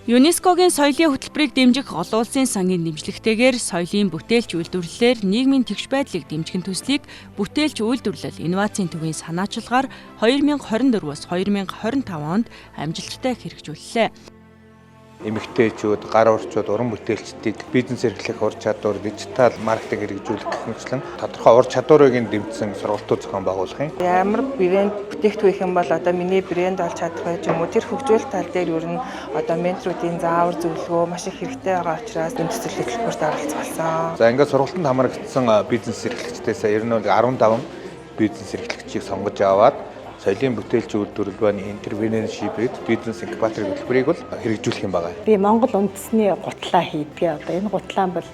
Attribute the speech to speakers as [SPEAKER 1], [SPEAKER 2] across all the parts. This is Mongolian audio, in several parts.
[SPEAKER 1] ЮНЕСКО-гийн соёлын хөтөлбөрийг дэмжих олон улсын сангийн дэмжлэгтэйгээр соёлын бүтээлч үйлдвэрлэлээр нийгмийн тэгш байдлыг дэмжих төслийг бүтээлч үйлдвэрлэл инновацийн төвийн санаачилгаар 2024-өөс 2025 онд амжилттай хэрэгжүүллээ.
[SPEAKER 2] Эмэгтэйчүүд, гар урчууд, уран бүтээлчдийг бизнес эрхлэх ур чадвар, дижитал маркетинг хэрэгжүүлэх гэх мэтчлэн тодорхой ур чадварыг нь дэмжсэн сургалтууд зохион байгуулах юм.
[SPEAKER 3] Ямар брэнд бүтээгдэхүүн их юм бол одоо миний брэнд олж чадах байж юм уу? Тэр хөгжүүлэлт тал дээр ер нь одоо менторуудын заавар зөвлөгөө маш их хэрэгтэй байгаа учраас энэ төсөл хөтөлбөрт оролцох болсон.
[SPEAKER 2] За, ингээд сургалтанд хамрагдсан бизнес эрхлэгчдээс ер нь 15 бизнес эрхлэгчийг сонгож аваад соёлын бүтээлч үйлдвэрлэл байна, entrepreneurship, бизнес инкубаторын хөтөлбөрийг бол хэрэгжүүлэх юм байна.
[SPEAKER 4] Би Монгол үндэсний гутлаа хийдгээ. Одоо энэ гутлаа бол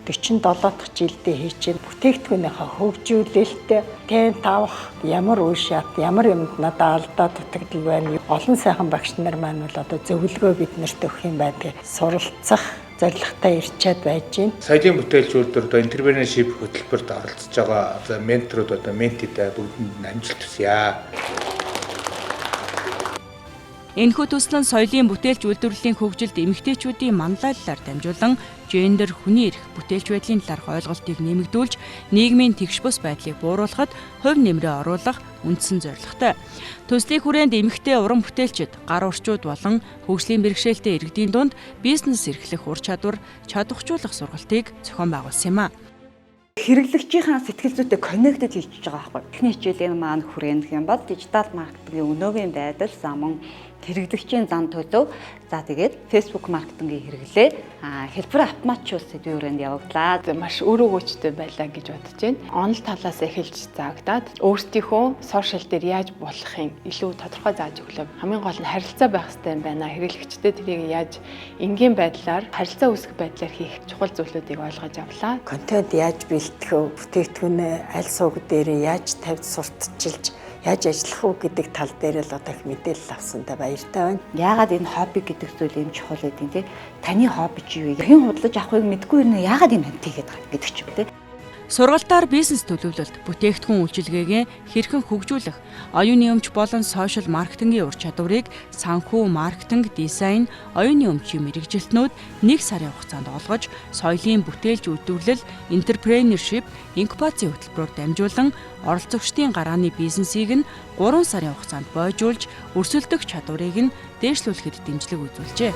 [SPEAKER 4] 47 дахь жилдээ хийж бүтээгдэхүүнийхээ хөгжүүлэлтээ тент авах ямар үе шат, ямар юмд надад алдаа дутагдал байна. Олон сайхан багш нар маань бол одоо зөвлөгөө бид нарт өгөх юм байдаг. Суралцах зорилготой ирчээд байж байна.
[SPEAKER 2] Соёлын бүтээлч үйлдвэр одоо entrepreneurship хөтөлбөрт оролцож байгаа за менторууд, одоо mentee-дээ бүгдэнд нь амжилт хүсье.
[SPEAKER 1] Энэхүү төсөл нь соёлын бүтээлч үйлдвэрлэлийн хөгжилд эмэгтэйчүүдийн манлайллаар дамжуулан гендер, хүний эрх, бүтээлч байдлын талаарх ойлголтыг нэмэгдүүлж, нийгмийн тэгш бус байдлыг бууруулахад хувь нэмрээ оруулах үндсэн зорилготой. Төслийн хүрээнд эмэгтэй уран бүтээлчид, гар урчууд болон хөгжлийн бэрхшээлтэй иргэдийн дунд бизнес эрхлэх ур чадвар чадваржуулах сургалтыг зохион байгуулсан юм а.
[SPEAKER 5] Хэрэглэгчийнхаа сэтгэл зүйтэй connected хийж байгаа байхгүй. Эхний хичээлийн маань хүрээнд юм бол дижитал маркетингийн өнөөгийн байдал, за мөн хэрэглэгчийн зан төлөв, за тэгээд Facebook маркетингийн хэрэглээ, хэлбэр автоматжуулалт сэдвийн хүрээнд явагдлаа.
[SPEAKER 6] Маш үр өгөөжтэй байлаа гэж бодож байна. Онол талаас эхэлж заагдаад өөрсдийнхөө social дээр яаж болохыг илүү тодорхой зааж өглөө. Хамгийн гол нь харилцаа байх хэрэгтэй юм байна. Хэрэглэгчтэй тэрийг яаж энгийн байдлаар харилцаа үүсгэх байдлаар хийх чухал зүйлүүдийг ойлгож авлаа.
[SPEAKER 4] Контент яаж бэлтгэх вэ? Бүтээгдэхүүнээ аль сувг дээр яаж тавьж сурталчилж, яаж ажиллах уу гэдэг тал дээр л одоо их мэдээлэл авсандаа баяртай байна.
[SPEAKER 5] Яагаад энэ хобби гэдэг зүйл юм чухал гэдэг те? Таны хобби чи юу вэ? Хэн худалдаж авахыг мэдэхгүй юм, яагаад юм хийгээд байгаа гэдэг ч юм те.
[SPEAKER 1] Сургалтаар бизнес төлөвлөлт, бүтээгдэхүүн үйлчилгээгээ хэрхэн хөгжүүлэх, оюуны өмч болон social маркетингийн ур чадварыг санхүү, маркетинг, дизайн, оюуны өмчийн мэргэжилтнүүд нэг сарын хугацаанд олгож, соёлын бүтээлч үйлдвэрлэл, entrepreneurship, инкубацийн хөтөлбөрөөр дамжуулан оролцогчдын гарааны бизнесийг нь 3 сарын хугацаанд бойжуулж, өрсөлдөх чадварыг нь дээшлүүлэхэд дэмжлэг үзүүлжээ.